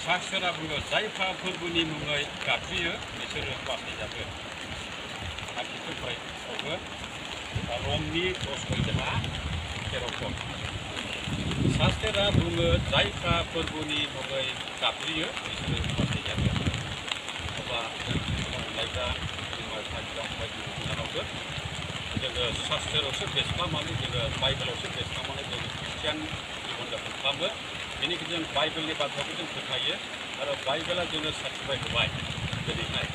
साक्षरा बुङो जायफ्रा फोरबोनि मुङै गाबज्रियो बिसोरो बासायजागोन आखिनिफ्राय सावो रमनि 10 गैजोना 13 साक्षरा बुङो जायफ्रा फोरबोनि मुङै गाबज्रियो बिसोरो बासायजागोन अब्ला अनलायग्रा बिमा-बिफा जोङो साक्षरावसो बेस खालामनानै जोङो बाइबेलावसो बेस खालामनानै जों ख्रिस्टियान जिबन जापन खालामो बेनिखायनो जों बाइबेलनि बाथ्राखौ जों फोथायो आरो बाइबेला जोंनो सार्टिफाइ होबाय दिनैहाय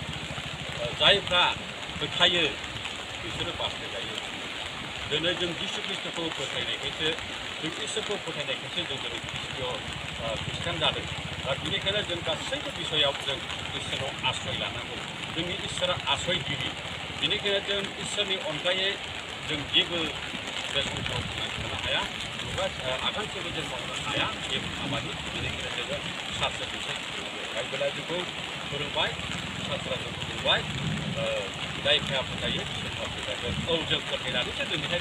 जायफ्रा फोथायो बिसोरो बासायजायो दिनै जों जिसु ख्रिस्ट'खौ फोथायनायखायसो जों इसोरखौ फोथायनायखायसो जों दिनै ख्रिस्टियान जादों आरो बेनिखायनो जों गासैबो बिसयाव जों इसोराव आश्रय लानांगौ जोंनि इसोरा आश्रयगिरि बेनिखायनो जों इसोरनि अनगायै जों जेबो बे संसाराव थांनो हाया आगानसेबो जों मावनो हाया बे खामानि बेनिखायनो जोङो सास्त्रखौसो बाइबेला जोंखौ फोरोंबाय सास्त्रआ जोंखौ फोरोंबाय जायफ्रा फोथायो बिसोर फोथायगोन औ जों फोथायनानैसो दिनैहाय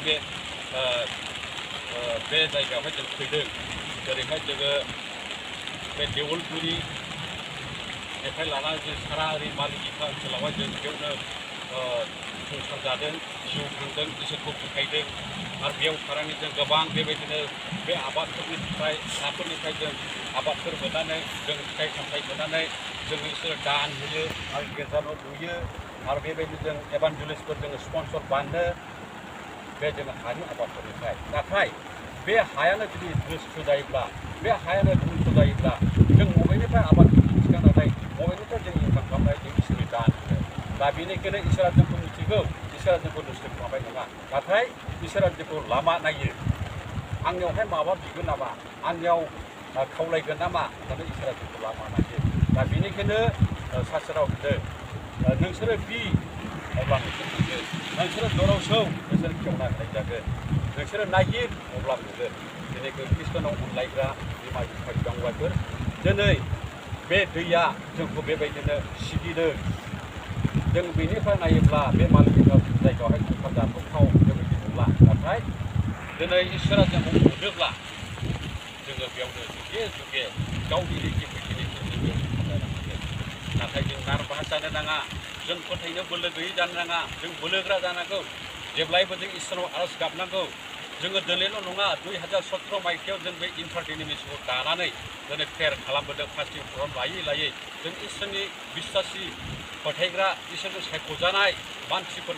बे जायगायावहाय जों फैदों जेरैहाय जोङो बे देवलगुरिनिफ्राय लानानै जों सारा ओरै मालिगिता ओनसोलावहाय जों बेयावनो संसार जादों जिउ खांदों इसोरखौ फोथायदों आरो बेयाव थानानै जों गोबां बेबायदिनो बे आबादफोरनिफ्राय नाफोरनिफ्राय जों आबादफोर मोननानै जों फिथाइ सामथाइ मोननानै जोङो इसोर दान होयो आरो गेजानाव लुयो आरो बेबायदिनो जों एभान्जेलिस्टफोर जोङो स्पन्सर बानो बे जोङो हानि आबादफोरनिफ्राय नाथाय बे हायानो जुदि दुष्ट जायोब्ला बे हायानो दुष्ट जायोब्ला जों बबेनिफ्राय आबाद थिखांनानै बबेनिफ्राय जों इनकाम खालामनाय जों इसोरनि दान होनो दा बेनिखायनो इसोरा जोंखौ मिथिगौ इसोरा जोंखौ दुष्ट खालामबाय नङा नाथाय इसोरा जोंखौ लामा नायो आंनियावहाय माबा बिगोन नामा आंनियाव खावलायगोन नामा होननानै इसोरा जोंखौ लामा नायो दा बेनिखायनो सास्त्राव होनदों नोंसोरो बि अब्ला नोंसोर मोनगोन नोंसोरो दराव सौ नोंसोर खेवना होनाय जागोन नोंसोरो नागिर अब्ला मोनगोन दिनै ख्रिस्ट'नाव अनलायग्रा बिमा बिफा फंबायफोर दिनै बे दैया जोंखौ बेबायदिनो सिगिदों जों बेनिफ्राय नायोब्ला बे मालिगिता जायगायावहाय संसार जाथावथाव बेबायदि नंला नाथाय दिनै इसोरा जोंखौ मोनोब्ला जोङो बेयावनो जुगे जुगे गावनि रिजिफोरखौ जोङो खालामनांगोन नाथाय जों नारभास जानो नाङा जों फोथायनो बोलो गैयै जानो नाङा जों बोलोग्रा जानांगौ जेब्लायबो जों इसोरनाव आरज गाबनांगौ जोङो दिनैल' नङा 2017 मायथाइयाव जों बे इन्टारडेनोमिनेसनखौ दानानै दिनै प्रेयार खालामबोदों फास्टिं प्रग्राम लायै लायै जों इसोरनि बिश्वासि फोथायग्रा इसोरजों सायख'जानाय मानसिफोर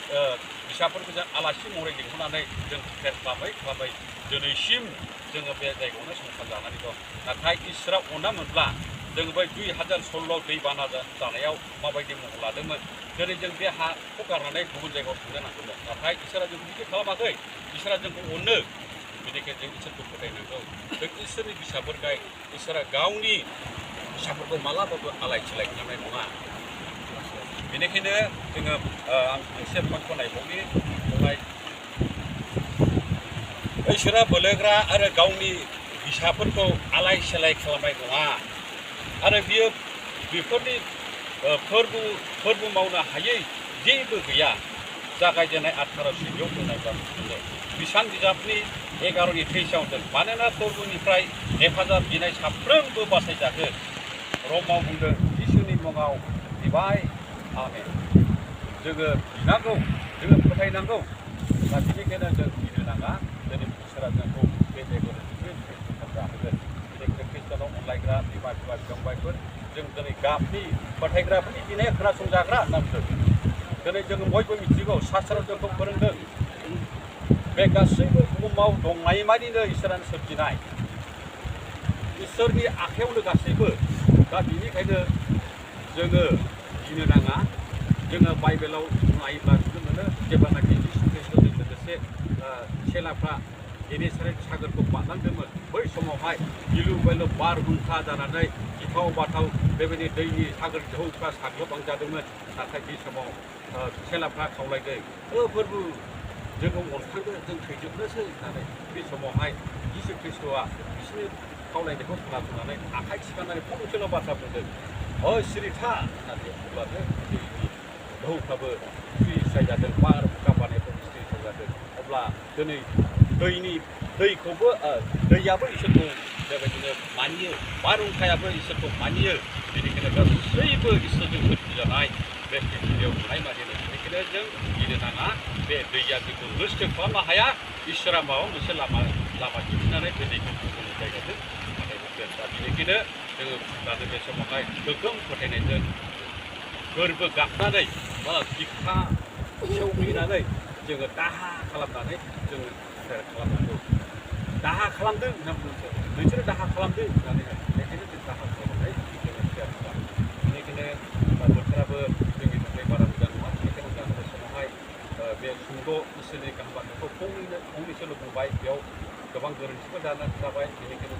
फिसाफोरखौ जों आलासि महरै लिंहरनानै जों प्रेयार खालामै दिनैसिम जोङो बे जायगायावनो संसार जानानै दं नाथाय इसोरा अनामोनब्ला जों बै 2016 दैबाना जानायाव माबायदि महर लादोंमोन दिनै जों बे हाखौ गारनानै गुबुन जायगायाव थांनो नांगौमोन नाथाय इसोरा जोंखौ बिदि खालामाखै इसोरा जोंखौ अनो बेनिखायनो जों इसोरखौ फोथायनांगौ जों इसोरनि फिसाफोरखाय इसोरा गावनि फिसाफोरखौ मालाबाबो आलाय सिलाय खालामनाय नङा बेनिखायनो जोङो आं मोनसे पइन्टखौ नायबावनि बेवहाय इसोरा बोलोग्रा आरो गावनि फिसाफोरखौ आलाय सिलाय खालामनाय नङा आरो बियो बेफोरनि फोरबो मावनो हायै जेबो गैया जागायजेननाय 18 दोननाय जादों बिसान बिजाबनि 11नि 23 दोन मानोना फोरबोनिफ्राय हेफाजाब बिनाय साफ्रोमबो बासायजागोन रमाव बुंदों जिसुनि मुङाव बिबाय आमेन जोङो बिनांगौ जोङो फोथायनांगौ दा बेनिखायनो जों गिनो नाङा दिनै इसोरा जोंखौ बे जायगायाव जाहोगोन दिनै ख्रिस्ट'नाव अनलायग्रा बिमा बिफा फंबायफोर जों दिनै गाबनि फोथायग्राफोरनि बिनाया खोनासंजाग्रा होनना बुंदों दिनै जोङो बयबो मिथिगौ सास्त्राव जोंखौ फोरोंदों बे गासैबो बुहुमाव दंनायमानिनो इसोरानो सोरजिनाय इसोरनि आखायावनो गासैबो दा बेनिखायनो जोङो गिनो नाङा जोङो बाइबेलाव नायोब्ला नुनो मोनो जेब्लानाखि जिसु ख्रिस्ट'जों लोगोसे सेलाफ्रा गेनेसारेत सागोरखौ बारलांदोंमोन बै समावहाय गिलु बायलु बारहुंखा जानानै गिथाव बाथाव बेबायदि दैनि सागोर ढौफ्रा साग्लोबलांजादोंमोन नाथाय बे समाव सेलाफ्रा खावलायदों फोरबो जोंखौ अनखांदो जों थैजोबनोसै होननानै बे समावहाय जिसु ख्रिस्ट'आ बिसोरनि खावलायनायखौ खोनासंनानै आखाइ थिखांनानै फंसेल' बाथ्रा बुंदों सिरिथा होननानै अब्लानो दैनि दोहौफ्राबो स्रि जादों बारहुंखा बारनायफ्राबो स्रि जादों अब्ला दिनै दैखौबो दैयाबो इसोरखौ बेबायदिनो मानियो बारहुंखायाबो इसोरखौ मानियो बेनिखायनो गासैबो इसोरजों सोरजिजानाय बे पृथ्वीयाव थानाय मानिनो बेनिखायनो जों गिनो नाङा बे दैया जोंखौ नस्थ' खालामनो हाया इसोरा माबा मोनसे लामा दिन्थिनानै बे दैखौ गुबुन जायगाजों बानायहरगोन दा बेनिखायनो जोङो दानो बे समावहाय गोगोम फोथायनायजों गोरबो गाबनानै बिखा सेवग्लिनानै जोङो दाहा खालामनानै जोङो खालामनांगौ दाहा खालामदों होनना बुंदों नोंसोरो दाहा खालामदों होननानै बेनिखायनो जों दाहा खालामनानै जोङो थियारि खालामो बेनिखायनो बोथोराबो जोंनि थाखाय बारा मोजां नङा बेनिखायनो जों बे समावहाय बे सुंद' इसोरनि गाहाम बाथ्राखौ फंनैसोल' बुंबाय बेयाव गोबां गोरोन्थिफोर जाबाय बेनिखायनो